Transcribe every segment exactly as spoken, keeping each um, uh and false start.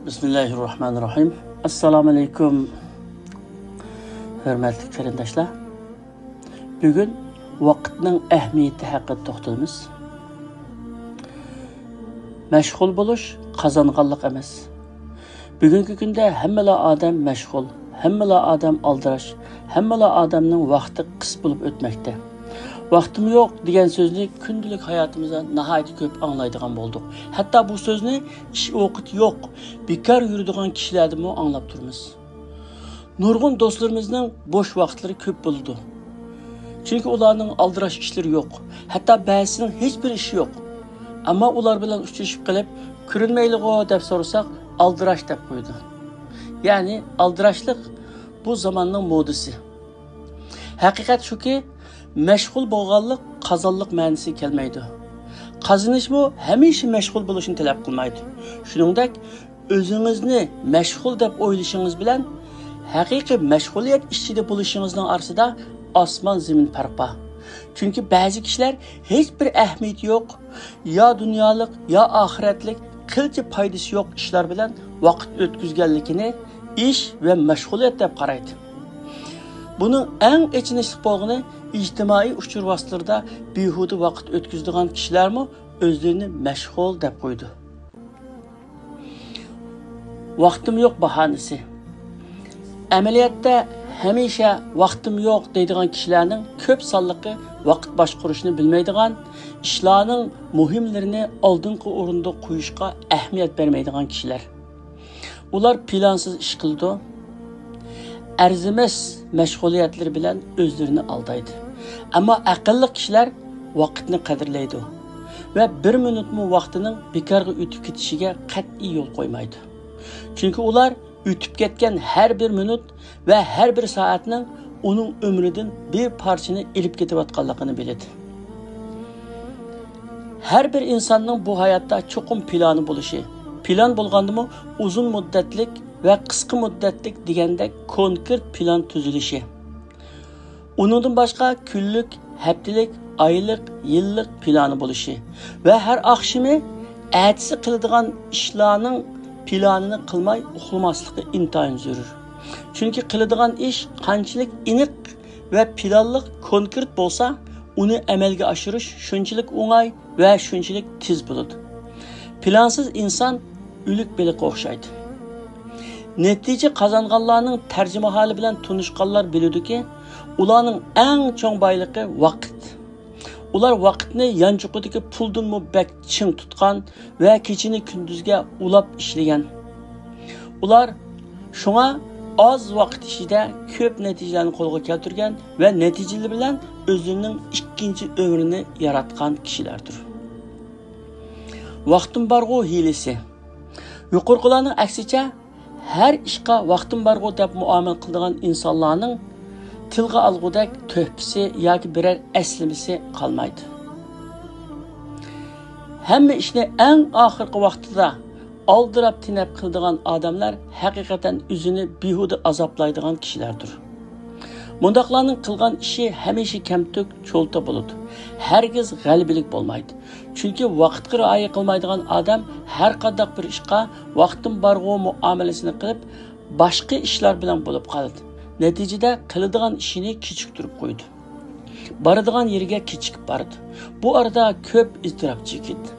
بىسمىللاھىررەھمانىررەھىم. ئەسسالامۇئەلەيكۇم، ھۆرمەتلىك قېرىنداشلار. بۈگۈن ۋاقىتنىڭ ئەھمىيىتى ھەققىدە توختىلىمىز. مەشغۇل بولۇش قازانغانلىق ئەمەس. بۈگۈنكى كۈندە ھەممىلا ئادەم مەشغۇل، ھەممىلا ئادەم ئالدىراش، ھەممىلا ئادەمنىڭ ۋاقتى قىس بولۇپ ئۆتمەكتە. ۋاقتىم يوق دېگەن سۆزنى كۈندىلىك ھاياتىمىزدا ناھايىتى كۆپ ئاڭلايدىغان بولدۇق. ھەتتا بۇ سۆزنى ئىش ۋاقىت يوق، بىكار يۈرىدىغان كىشىلەردىنمۇ ئاڭلاپ تۇرىمىز. نۇرغۇن دوستلىرىمىزنىڭ بوش ۋاقىتلىرى كۆپ بولىدۇ. چۈنكى ئۇلارنىڭ ئالدىراش ئىشلىرى يوق. ھەتتا بەزىسىنىڭ ھېچبىر ئىشى يوق. ئەمما ئۇلار بىلەن ئۇچرىشىپ قېلىپ، «كۆرۈنمەيلىغۇ» دەپ سورىساق، «ئالدىراش» دەپ قويىدۇ. يەنى ئالدىراشلىق بۇ زاماننىڭ مودىسى. ھەقىقەت شۇكى، مەشغۇل بولغانلىق قازانلىق مەنىسىگە كەلمەيدۇ. قازىنىشمۇ ھەمىشە مەشغۇل بولۇشنى تەلەپ قىلمايدۇ. شۇنىڭدەك، ئۆزىڭىزنى مەشغۇل دەپ ئويلىشىڭىز بىلەن ھەقىقىي مەشغۇلىيەت ئىچىدە بولۇشىڭىزنىڭ ئارىسىدا ئاسمان زېمىن پەرق بار. چۈنكى بەزى كىشىلەر ھېچبىر ئەھمىيىتى يوق، يا دۇنيالىق، يا ئاخىرەتلىك، قىلچە پايدىسى يوق ئىشلار بىلەن ۋاقىت ئۆتكۈزگەنلىكىنى ئىش ۋە مەشغۇلىيەت دەپ قارايدۇ. بۇنىڭ ئەڭ ئېچىنىشلىق بولغىنى، ئىجتىمائىي ئۇچۇر ۋاسىتىلىرىدا بىھۇدە ۋاقىت ئۆتكۈزىدىغان كىشىلەرمۇ ئۆزلىرىنى مەشغۇل دەپ قويىدۇ. ۋاقتىم يوق باھانىسى. ئەمەلىيەتتە، ھەمىشە «ۋاقتىم يوق» دەيدىغان كىشىلەرنىڭ كۆپ سانلىقى ۋاقىت باشقۇرۇشنى بىلمەيدىغان، ئىشلارنىڭ مۇھىملىرىنى ئالدىنقى ئورۇندا قويۇشقا ئەھمىيەت بەرمەيدىغان كىشىلەر. ئۇلار پىلانسىز ئىش قىلىدۇ، ئەرزىمەس مەشغۇلىيەتلىرى بىلەن ئۆزلىرىنى ئالدايدۇ. ئەمما ئەقىللىق كىشىلەر ۋاقىتنى قەدىرلەيدۇ ۋە بىر مىنۇتمۇ ۋاقتىنىڭ بىكارغا ئۆتۈپ كېتىشىگە قەتئىي يول قويمايدۇ. چۈنكى ئۇلار ئۆتۈپ كەتكەن ھەر بىر مىنۇت ۋە ھەر بىر سائەتنىڭ ئۇنىڭ ئۆمرىدىن بىر پارچىنى ئېلىپ كېتىۋاتقانلىقىنى بىلىدۇ. ھەر بىر ئىنساننىڭ بۇ ھاياتتا چوقۇم پىلانى بولۇشى، پىلان بولغاندىمۇ ئۇزۇن مۇددەتلىك ۋە قىسقا مۇددەتلىك دېگەندەك كونكرېت پىلان تۈزۈلۈشى، ئۇنىڭدىن باشقا كۈنلۈك، ھەپتىلىك، ئايلىق، يىللىق پىلانى بولۇشى ۋە ھەر ئاخشىمى ئەتىسى قىلىدىغان ئىشلارنىڭ پىلانىنى قىلماي ئۇخلىماسلىقى ئىنتايىن زۆرۈر. چۈنكى قىلىدىغان ئىش قانچىلىك ئېنىق ۋە پىلانلىق، كونكرېت بولسا، ئۇنى ئەمەلگە ئاشۇرۇش شۇنچىلىك ئوڭاي ۋە شۇنچىلىك تېز بولىدۇ. پىلانسىز ئىنسان ئۆلۈك بېلىققا ئوخشايدۇ. نەتىجە قازانغانلارنىڭ تەرجىمىھالى بىلەن تونۇشقانلار بىلىدۇكى، ئۇلارنىڭ ئەڭ چوڭ بايلىقى ۋاقىت. ئۇلار ۋاقىتنى يانچۇقىدىكى پۇلدىنمۇ بەك چىڭ تۇتقان ۋە كېچىنى كۈندۈزگە ئۇلاپ ئىشلىگەن. ئۇلار شۇڭا ئاز ۋاقىت ئىچىدە كۆپ نەتىجىلەرنى قولغا كەلتۈرگەن ۋە نەتىجىلىرى بىلەن ئۆزلىرىنىڭ ئىككىنچى ئۆمرىنى ياراتقان كىشىلەردۇر. ۋاقتىم بارغۇ ھىيلىسى. يۇقىرىقىلارنىڭ ئەكسىچە، ھەر ئىشقا ۋاقتىم بارغۇ دەپ مۇئامىلە قىلىدىغان ئىنسانلارنىڭ تىلغا ئالغۇدەك تۆھپىسى ياكى بىرەر ئەسلىمىسى قالمايدۇ. ھەممە ئىشنى ئەڭ ئاخىرقى ۋاقتىدا ئالدىراپ تېنەپ قىلىدىغان ئادەملەر ھەقىقەتەن ئۆزىنى بىھۇدە ئازابلايدىغان كىشىلەردۇر. مۇنداقلارنىڭ قىلغان ئىشى ھەمىشە كەمتۈك، چولتا بولىدۇ. ھەرگىز غەلىبىلىك بولمايدۇ. چۈنكى ۋاقىتقا رىئايە قىلمايدىغان ئادەم ھەرقانداق بىر ئىشقا ۋاقتىم بارغۇ مۇئامىلىسىنى قىلىپ، باشقا ئىشلار بىلەن بولۇپ قالىدۇ. نەتىجىدە قىلىدىغان ئىشىنى كېچىكتۈرۈپ قويىدۇ. بارىدىغان يېرىگە كېچىكىپ بارىدۇ. بۇ ئارىدا كۆپ ئىزتىراپ چېكىدۇ.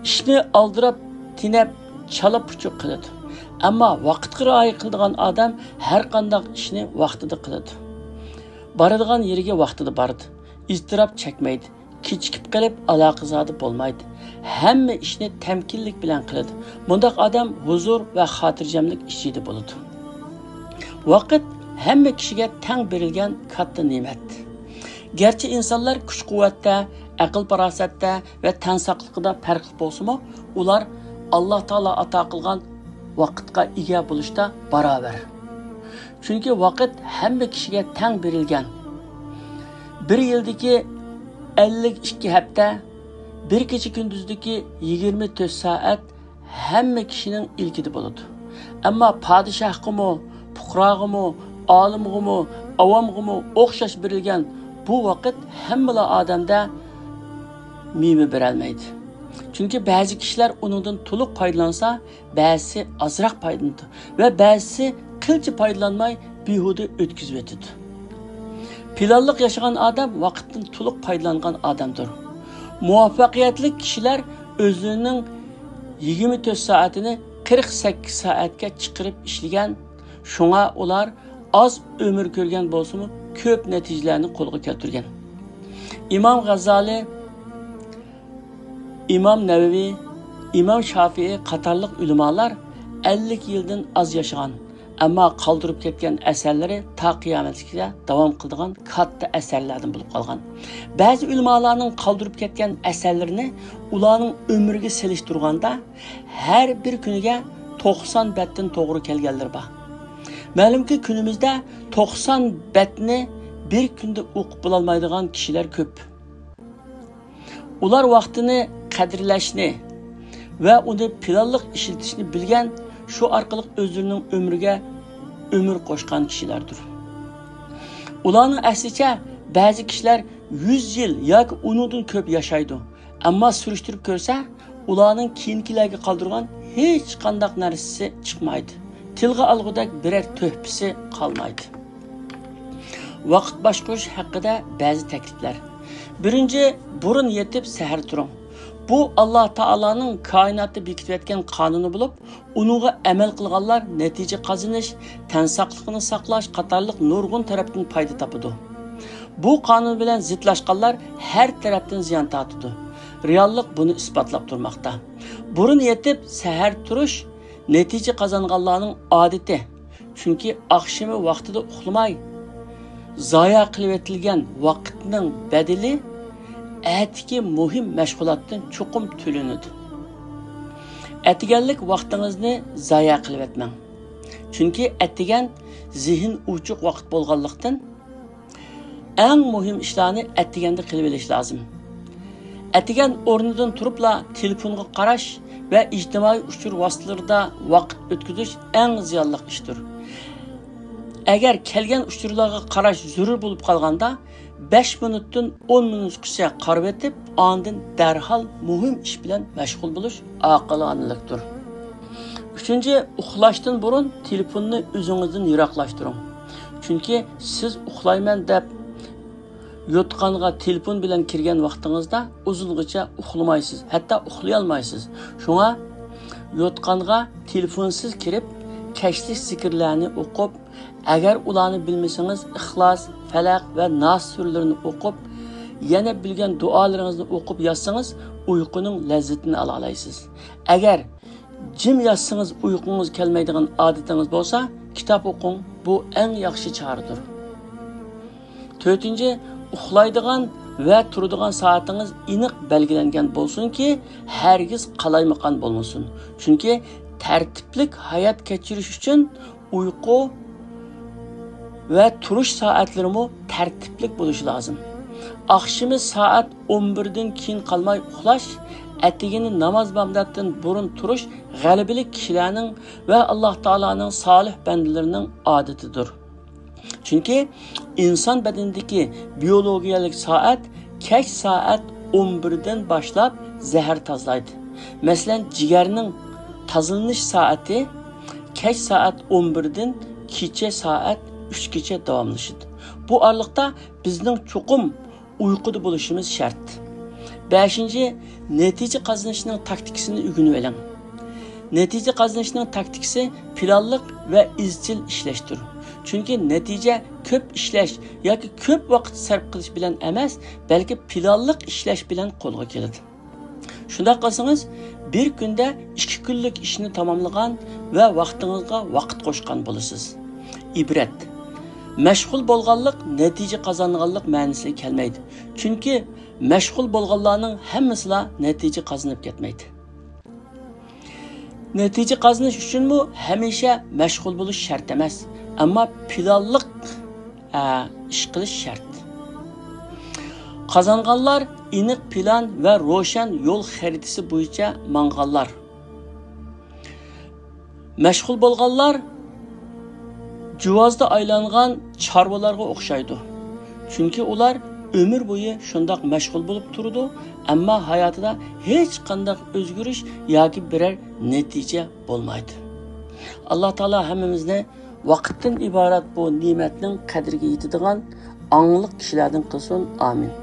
ئىشنى ئالدىراپ، تېنەپ، چالا پۇچۇق قىلىدۇ. ئەمما ۋاقىتقا رىئايە قىلىدىغان ئادەم ھەرقانداق ئىشنى ۋاقتىدا قىلىدۇ. بارىدىغان يېرىگە ۋاقتىدا بارىدۇ. ئىزتىراپ چەكمەيدۇ. كېچىكىپ قېلىپ ئالاقىزادە بولمايدۇ. ھەممە ئىشنى تەمكىنلىك بىلەن قىلىدۇ. مۇنداق ئادەم ھۇزۇر ۋە خاتىرجەملىك ئىچىدە بولىدۇ. ۋاقىت ھەممە كىشىگە تەڭ بېرىلگەن كاتتا نېمەت. گەرچە ئىنسانلار كۈچ-قۇۋۋەتتە، ئەقىل-پاراسەتتە ۋە تەن ساقلىقىدا پەرقلىق بولسىمۇ، ئۇلار ئاللا تائالا ئاتا قىلغان ۋاقىتقا ئىگە بولۇشتا باراۋەر. چۈنكى ۋاقىت ھەممە كىشىگە تەڭ بېرىلگەن. بىر يىلدىكى ئەللىك ئىككى ھەپتە، بىر كېچە كۈندۈزدىكى يىگىرمە تۆت سائەت ھەممە كىشىنىڭ ئىلكىدە بولىدۇ. ئەمما پادىشاھقىمۇ، پۇقراغىمۇ، ئالىمغىمۇ، ئاۋامغىمۇ ئوخشاش بېرىلگەن بۇ ۋاقىت ھەممىلا ئادەمدە مېۋە بېرەلمەيدۇ. چۈنكى بەزى كىشىلەر ئۇنىڭدىن تولۇق پايدىلانسا، بەزىسى ئازراق پايدىلىنىدۇ ۋە بەزىسى قىلچە پايدىلانماي بىھۇدە ئۆتكۈزۈۋېتىدۇ. پىلانلىق ياشىغان ئادەم ۋاقىتتىن تولۇق پايدىلانغان ئادەمدۇر. مۇۋەپپەقىيەتلىك كىشىلەر ئۆزلىرىنىڭ يىگىرمە تۆت سائەتىنى قىرىق سەككىز سائەتكە چىقىرىپ ئىشلىگەن، شۇڭا ئۇلار ئاز ئۆمۈر كۆرگەن بولسىمۇ، كۆپ نەتىجىلەرنى قولغا كەلتۈرگەن. ئىمام غەززالى، ئىمام نەۋەۋى، ئىمام شافىئى قاتارلىق ئۆلىمالار ئەللىك يىلدىن ئاز ياشىغان، ئەمما قالدۇرۇپ كەتكەن ئەسەرلىرى تا قىيامەتكىچە داۋام قىلىدىغان كاتتا ئەسەرلەردىن بولۇپ قالغان. بەزى ئۆلىمالارنىڭ قالدۇرۇپ كەتكەن ئەسەرلىرىنى ئۇلارنىڭ ئۆمرىگە سېلىشتۇرغاندا، ھەر بىر كۈنىگە توقسان بەتتىن توغرا كەلگەنلىرى بار. مەلۇمكى، كۈنىمىزدە توقسان بەتنى بىر كۈندە ئوقۇپ بولالمايدىغان كىشىلەر كۆپ. ئۇلار ۋاقتىنى قەدىرلەشنى ۋە ئۇنى پىلانلىق ئىشلىتىشنى بىلگەن، شۇ ئارقىلىق ئۆزلىرىنىڭ ئۆمرىگە ئۆمۈر قوشقان كىشىلەردۇر. ئۇلارنىڭ ئەكسىچە، بەزى كىشىلەر يۈز يىل ياكى ئۇنىڭدىن كۆپ ياشايدۇ. ئەمما سۈرۈشتۈرۈپ كۆرسە، ئۇلارنىڭ كېيىنكىلەرگە قالدۇرغان ھېچقانداق نەرسىسى چىقمايدۇ. تىلغا ئالغۇدەك بىرەر تۆھپىسى قالمايدۇ. ۋاقىت باشقۇرۇش ھەققىدە بەزى تەكلىپلەر. بىرىنچى، بۇرۇن يېتىپ سەھەر تۇرۇڭ. بۇ ئاللا تائالانىڭ كائىناتتا بېكىتىۋەتكەن قانۇنى بولۇپ، ئۇنىڭغا ئەمەل قىلغانلار نەتىجە قازىنىش، تەن ساقلىقىنى ساقلاش قاتارلىق نۇرغۇن تەرەپتىن پايدا تاپىدۇ. بۇ قانۇن بىلەن زىتلاشقانلار ھەر تەرەپتىن زىيان تارتىدۇ. رېئاللىق بۇنى ئىسپاتلاپ تۇرماقتا. بۇرۇن يېتىپ سەھەر تۇرۇش نەتىجە قازانغانلارنىڭ ئادىتى. چۈنكى ئاخشىمى ۋاقتىدا ئۇخلىماي، زايە قىلىۋېتىلگەن ۋاقىتنىڭ بەدىلى ئەتىكى مۇھىم مەشغۇلاتتىن چوقۇم تۆلىنىدۇ. ئەتىگەنلىك ۋاقتىڭىزنى زايە قىلىۋەتمەڭ. چۈنكى ئەتىگەن زېھىن ئوچۇق ۋاقىت بولغانلىقتىن، ئەڭ مۇھىم ئىشلارنى ئەتىگەندە قىلىۋېلىش لازىم. ئەتىگەن ئورنىدىن تۇرۇپلا تېلېفونغا قاراش ۋە ئىجتىمائىي ئۇچۇر ۋاسىتىلىرىدا ۋاقىت ئۆتكۈزۈش ئەڭ زىيانلىق ئىشتۇر. ئەگەر كەلگەن ئۇچۇرلارغا قاراش زۆرۈر بولۇپ قالغاندا، بەش مىنۇتتىن ئون مىنۇتقىچە قارىۋېتىپ، ئاندىن دەرھال مۇھىم ئىش بىلەن مەشغۇل بولۇش ئاقىلانىلىكتۇر. ئۈچىنچى، ئۇخلاشتىن بۇرۇن تېلېفوننى ئۆزىڭىزدىن يىراقلاشتۇرۇڭ. چۈنكى سىز ئۇخلايمەن دەپ يوتقانغا تېلېفون بىلەن كىرگەن ۋاقتىڭىزدا ئۇزۇنغىچە ئۇخلىمايسىز، ھەتتا ئۇخلىيالمايسىز. شۇڭا يوتقانغا تېلېفونسىز كىرىپ، كەچلىك زىكىرلەرنى ئوقۇپ، ئەگەر ئۇلارنى بىلمىسىڭىز، ئىخلاس، پەلەق ۋە ناس سۈرىلىرىنى ئوقۇپ، يەنە بىلگەن دۇئالىرىڭىزنى ئوقۇپ ياتسىڭىز، ئۇيقۇنىڭ لەززىتىنى ئالالايسىز. ئەگەر جىم ياتسىڭىز ئۇيقۇڭىز كەلمەيدىغان ئادىتىڭىز بولسا، كىتاب ئوقۇڭ، بۇ ئەڭ ياخشى چارىدۇر. تۆتىنچى، ئۇخلايدىغان ۋە تۇرىدىغان سائىتىڭىز ئېنىق بەلگىلەنگەن بولسۇنكى، ھەرگىز قالايمىقان بولمىسۇن. چۈنكى تەرتىپلىك ھايات كەچۈرۈش ئۈچۈن ئۇيقۇ ۋە تۇرۇش سائەتلىرىمۇ تەرتىپلىك بولۇشى لازىم. ئاخشىمى سائەت ئون بىردىن كېيىن قالماي ئۇخلاش، ئەتىگىنى ناماز بامداتتىن بۇرۇن تۇرۇش غەلىبىلىك كىشىلەرنىڭ ۋە ئاللا تائالانىڭ سالىھ بەندىلىرىنىڭ ئادىتىدۇر. چۈنكى ئىنسان بەدىنىدىكى بىيولوگىيەلىك سائەت كەچ سائەت ئون بىردىن باشلاپ زەھەر تازىلايدۇ. مەسىلەن، جىگەرنىڭ تازىلىنىش سائىتى كەچ سائەت ئون بىردىن كېچە سائەت ئۈچكىچە داۋاملىشىدۇ. بۇ ئارىلىقتا بىزنىڭ چوقۇم ئۇيقۇدا بولۇشىمىز شەرت. بەشىنچى، نەتىجە قازىنىشنىڭ تاكتىكىسىنى ئۆگىنىۋېلىڭ. نەتىجە قازىنىشنىڭ تاكتىكىسى پىلانلىق ۋە ئىزچىل ئىشلەشتۇر. چۈنكى نەتىجە كۆپ ئىشلەش ياكى كۆپ ۋاقىت سەرپ قىلىش بىلەن ئەمەس، بەلكى پىلانلىق ئىشلەش بىلەن قولغا كېلىدۇ. شۇنداق قىلسىڭىز، بىر كۈندە ئىككى كۈنلۈك ئىشنى تاماملىغان ۋە ۋاقتىڭىزغا ۋاقىت قوشقان بولىسىز. ئىبرەت. مەشغۇل بولغانلىق نەتىجە قازانغانلىق مەنىسىگە كەلمەيدۇ. چۈنكى مەشغۇل بولغانلارنىڭ ھەممىسىلا نەتىجە قازىنىپ كەتمەيدۇ. نەتىجە قازىنىش ئۈچۈنمۇ ھەمىشە مەشغۇل بولۇش شەرت ئەمەس، ئەمما پىلانلىق، ئە، ئىش قىلىش شەرت. قازانغانلار ئېنىق پىلان ۋە روشەن يول خەرىتىسى بويىچە ماڭغانلار. مەشغۇل بولغانلار جۇۋازدا ئايلانغان چارۋىلارغا ئوخشايدۇ. چۈنكى ئۇلار ئۆمۈر بويى شۇنداق مەشغۇل بولۇپ تۇرىدۇ، ئەمما ھاياتىدا ھېچقانداق ئۆزگىرىش ياكى بىرەر نەتىجە بولمايدۇ. ئاللا تائالا ھەممىمىزنى ۋاقىتتىن ئىبارەت بۇ نېمەتنىڭ قەدرىگە يېتىدىغان ئاڭلىق كىشىلەردىن قىلسۇن. ئامىن.